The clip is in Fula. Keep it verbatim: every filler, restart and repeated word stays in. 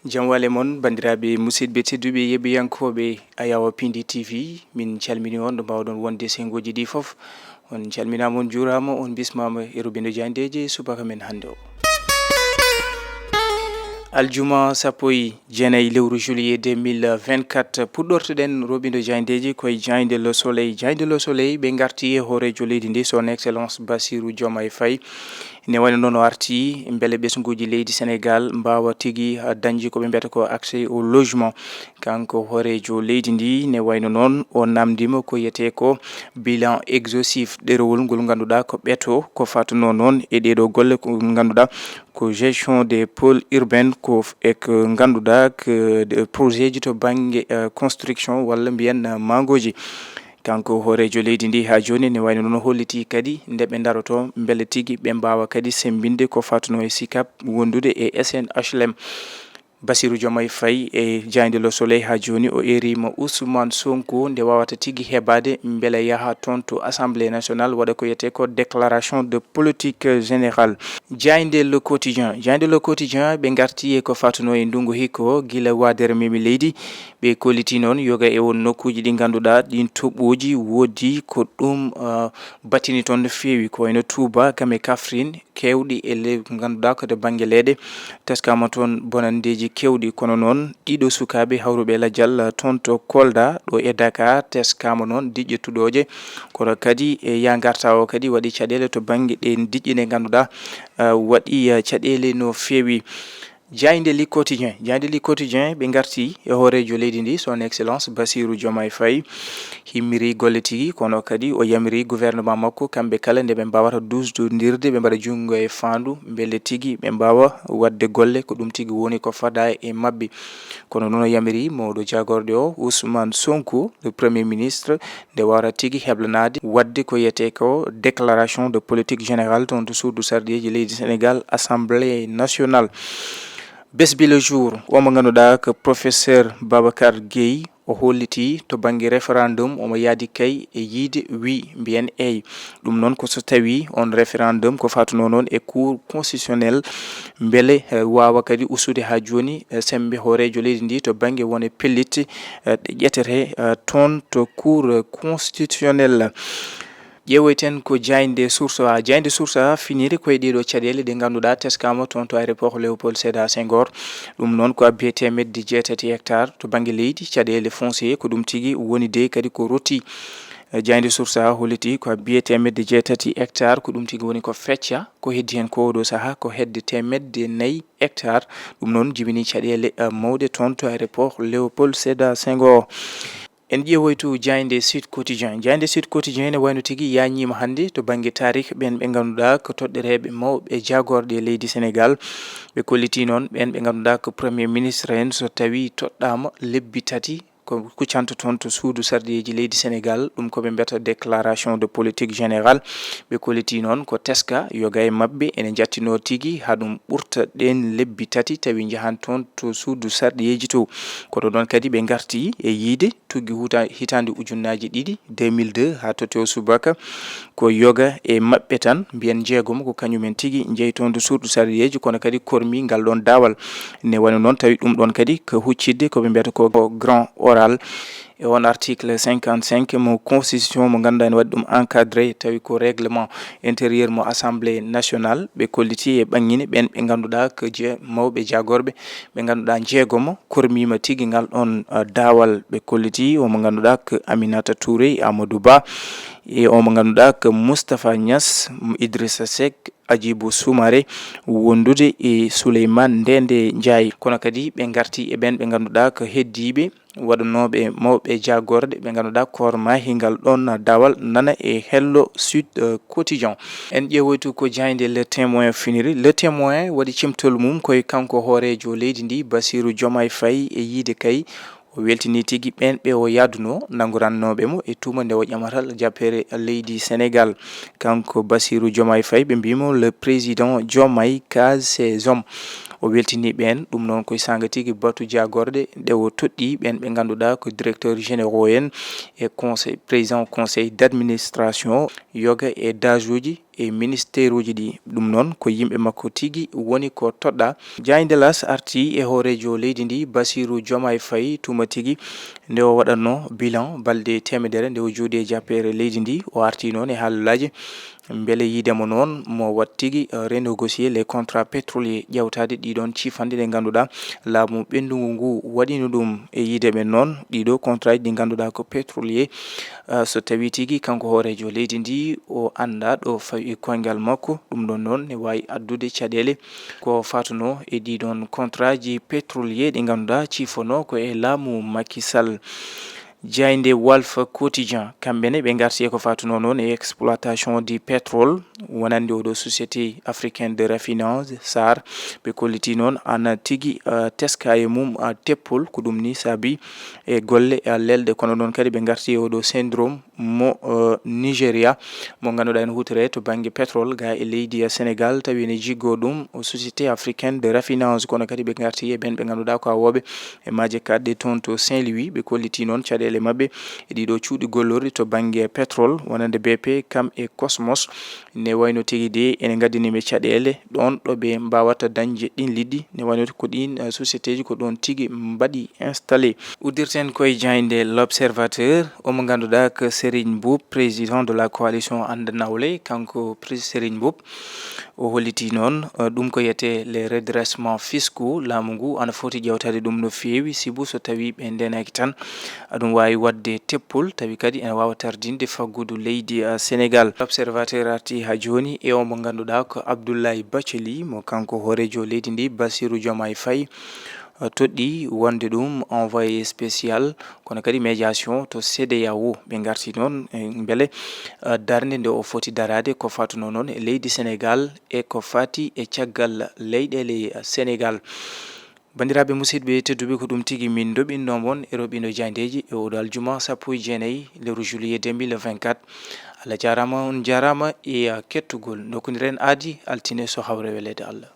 Jam wale mon, banndiraaɓe musidɓe tedduɓe yeɓiyankooɓe Ayawa Pindi T V, min calmini on ɗo mbaawɗon wonde senngoji ɗi fof. On calminaama, on juuraama, on bismaama e robindo jayndeeji subaka men hannde o. Aljuma sappo e jeenayi lewru juillet deux mille vingt-quatre, puɗɗortoɗen robindo jayndeeji koye jaaynde Le Soleil. Jaaynde Le Soleil ɓe ngarti e hooreejo leydi ndi, son excellence Bassirou Diomaye Faye. Ne wayno noon o arti mbele ɓesnguuji leydi Senegaal mbaawa tigi, ah, dañde ko ɓe mbiyata ko accès au logement. Kanko hooreejo leydi ndi ne wayno noon o namndima ko yetee ko bilan exhaustif ɗerewol ngol ngannduɗaa ko ɓeto ko fatunoo noon e ɗeeɗo golle ko ngannduɗaa ko gestion des pôles urbains ko f-, e ko ngannduɗaa ko de projet ji to bannge, eh, construction walla mbiyen, eh, mangooji. Kanko hooreejo leydi ndi haa jooni ne wayno noon o holliti kadi nde ɓe ndaroto mbele tigi ɓe mbaawa kadi semmbinde ko fatunoo e SICAP wondude e S N H L M. Bassirou Diomaye Faye e jaaynde Le Soleil haa jooni o eeriima Ousmane Sonko nde wawata tigi heɓaade mbele yaha toon to Assemblée nationale waɗa ko yetee ko déclaration de politique générale. Jaaynde Le Quotidien, jaaynde Le Quotidien ɓe ngarti e ko fatunoo e ndungu hikka o gila waadere memi leydi. Ɓe kolliti noon yoga e won nokkuuji ɗi ngannduɗaa ɗin toɓɓooji woodi ko ɗum, ah, batini toon no feewi, ko wayno Touba, kam e Kaffrine, keewɗi e le-, ngannduɗaa ko to bannge leeɗe. Teskaama toon bonanndeeji keewɗi, kono noon ɗiɗo sukaaɓe hawruɓe lajal, ah, toon to Kolda, ɗo e Dakar, teskaama noon diƴƴe tuɗooje. Kono kadi e yaa ngarta o kadi waɗi caɗeele to bannge ɗeen diƴƴe ɗe ngannduɗaa, ah, waɗi, ah, caɗeele no feewi. Jaaynde Le Quotidien, jaaynde Le Quotidien ɓe ngarti e hooreejo leydi ndi, son excellence Bassirou Diomaye Faye, himmiri golle tigi, kono kadi o yamiri gouvernement makko, kamɓe kala nde ɓe mbaawata duusdondirde, ɓe mbaɗa junngo e faandu, mbele tigi ɓe mbaawa waɗde golle ko ɗum tigi woni ko fadaa e maɓɓe. Kono noon o yamiri mawɗo jaagorɗe o, Ousmane Sonko, le premier ministre, nde wawata tigi heblanaade waɗde ko yetee ko déclaration de politique générale toon to suudu sarɗiyeeji leydi Senegaal, Assemblée nationale. Besbi le jour, o mo ngannduɗaa ko professeur Babacar Guèye, o holliti to bannge référendum, omo yaadi kay e yiide oui, mbiyen eey. Ɗum noon ko so tawii on référendum ko fatunoo noon e Cour constitutionnelle, mbele, eh, waawa kadi ustude haa jooni, eh, semmbe hooreejo leydi ndi to bannge wone pellitte, eh, ɗe ƴetete, eh, toon to Cour constitutionnelle. Ƴeewoyten ko jaaynde Source A. Jaaynde Source A finiri koye ɗee ɗoo caɗeele ɗe ngannduɗaa teskaama toon to aéroport Léopold Sédar Senghor. Ɗum noon ko abbi e teemedde jeetati hectare to bannge leydi, caɗeele foncier ko ɗum tigi woni de kadi ko roti. Eh, jaaynde Source A holliti ko abbi e teemedde jeetati hectare ko ɗum tigi woni ko fecca, ko heddi heen ko oɗo sahaa ko hedde teemedde nayi hectare. Ɗum noon jibini caɗeele, eh, mawɗe toon to aéroport Léopold Sédar Senghor. En ƴeewoytu jaaynde Sud Quotidien. Jaaynde Sud Quotidien ne wayno tigi yaañiima hannde to bannge taarih ɓeen ɓe ngannduɗaa ko toɗɗereeɓe mawɓe jaagorɗe leydi Senegaal. Ɓe kolliti noon ɓeen ɓe ngannduɗaa ko premier ministre en so tawii toɗɗaama lebbi tati ko kuccanto toon to suudu sarɗiyeeji leydi Senegaal, ɗum ko ɓe mbiyata déclaration de politique générale. Ɓe kolliti noon ko teska yoga e maɓɓe ene njattinoo tigi haa ɗum ɓurta ɗeen lebbi tati tawi njahan toon to suudu sarɗiyeeji to. Kono noon kadi ɓe ngarti e yiide tuggi huta-, hitaande ujunnaaji ɗiɗi, deux mille deux, haa totti o subaka. Ko yoga e maɓɓe tan, mbiyen jeegomo, ko kañumen tigi njeyi toon to suudu sarɗiyeeji, kono kadi kormi ngal ɗoon daawal. Ne wano noon, tawi ɗum ɗoon kadi ko huccidde ko ɓe mbiyata ko grand oral. E on article cinquante-cinq mo constitution mo ngannduɗaa ene waɗi ɗum encadré, tawi ko règlement intérieur mo Assemblée nationale, ɓe kolliti e ɓangine ɓeen ɓe ngannduɗaa ko je-, mawɓe jaagorɓe, ɓe ngannduɗaa jeegomo kormiima tigi ngal ɗoon, uh, daawal. Ɓe kolliti o mo ngannduɗaa ko Aminata Touré, Amadou Ba, e o mo ngannduɗaa ko Moustapha Niass, Idrissa Seck, Hadjibou Soumaré, wondude e Souleymane Ndéndé Ndiaye. Kono kadi ɓe ngarti e ɓeen ɓe ngannduɗaa ko heddiiɓe waɗanooɓe mawɓe jaagorɗe ɓe ngannduɗaa koor maahi ngal ɗoon daawal nana e hello Sud, eh, Quotidien. En ƴeewoytu ko jaaynde Le Témoin finiri. Le Témoin waɗi cimtol mum koye kanko hooreejo leydi ndi, Bassirou Diomaye Faye, e yiide kay o weltini tigi ɓeen ɓe o yahdunoo nannguranooɓe mo e tuuma nde o ƴamata jappeere leydi Senegaal. Kanko Bassirou Diomaye Faye, ɓe mbiyi mo le président Diomaye case ses hommes. O weltini ɓeen ɗum noon koye saanga tigi batu jaagorɗe ɗe o toɗɗi ɓeen ɓe ngannduɗaa ko directeur généraux en e conseil, président conseil d'administration, yoga e dajuuji e ministeeruuji ɗi. Ɗum noon ko yimɓe makko tigi woni ko toɗɗa. Jaaynde Las arti e hooreejo leydi ndi, Basiru Jomaay Fay, tuma tigi nde o waɗatno bilan balɗe teemedere nde o jooɗi e jappeere leydi ndi. O arti noon e haalolaaji mbele yiide mo noon mo wat tigi, eh, renégocier les contrats pétroliers, ƴawtaade ɗiɗon ciifanɗe ɗe ngannduɗaa laamu ɓenndugu ngu waɗino ɗum e yiide ɓe noon. Ɗiɗo contrat ji ɗi ngannduɗaa ko pétrolier, eh, so tawi tigi kanko hooreejo leydi ndi o annda ɗo fawi koyngal makko, ɗum ɗon noon ne waawi addude caɗeele ko faatuno e ɗiɗon contrat ji pétrolier ɗi ngannduɗaa ciifono ko e laamu Macky Sall. Jaaynde Walf Quotidien, kamɓe ne ɓe ngarti e ko faatuno noon e exploitation du pétrole, wonande oɗo Société Africaine de Raffinage, sar. Ɓe kolliti noon ana tigi, eh, teska e mum, eh, teppol, ko ɗum ni saabi e golle, eh, lelɗe, kono noon kadi ɓe ngarti e oɗo syndrome mo, eh, Nigeria, mo ngannduɗaa ene huutoree to bannge pétrole ga e leydi, eh, Sénégal, tawi ene jiggo ɗum o Société Africaine de Raffinage, kono kadi ɓe ngarti e ɓeen ɓe ngannduɗaa ko awooɓe e maaje kaɗɗe toon to Saint-Louis. Ɓe kolliti noon caɗeele maɓɓe e ɗiɗo cuuɗi gollorɗi to bannge pétrole, wonande B P kam e Cosmos. Ne wayno tigi de ene ngaddani ɓe caɗeele ɗoon ɗo ɓe mbaawata dañde ɗiin liɗɗi. Ne wayno ko ɗiin, eh, société ji ko ɗoon tigi mbaɗi installé. Uddirten koye jaaynde L'Observateur, omo ngannduɗaa ko Serigne Mboup, président de la coalition Annda Nawle, kanko pré-, Serigne Mboup, o holliti noon, eh, ɗum ko wiyetee les redressements fiscaux, laamu ngu ana foti ƴeewtaade ɗum no feewi, sibu so tawii ɓe ndeenaaki tan, aɗum waawi waɗde teppol, tawi kadi ene waawa tardinde faggudu leydi, eh, Sénégal. L'Observateur arti haa jooni e o mo ngannduɗaa ko Abdoulaye Bathily, mo kanko hooreejo leydi ndi, Bassirou Diomaye Faye, eh, toɗɗi wonde ɗum envoyé spécial, kono kadi médiation to C E D E A O. Ɓe ngarti noon, eh, mbele, eh, darnde nde o foti daraade ko faatuno noon e leydi Sénégal e ko faati e caggal leyɗeele Sénégal. Banndiraaɓe musidɓe tedduɓe, ko ɗum tigi min ndoɓinno mon e roɓino jaayndeeji e oɗo aljuma sappo e jeenayi lewru juillet deux mille vingt-quatre. Allah jaaraama, on jaaraama e kettugol. Ndokkodiren aadi altine so hawre weleede Allah.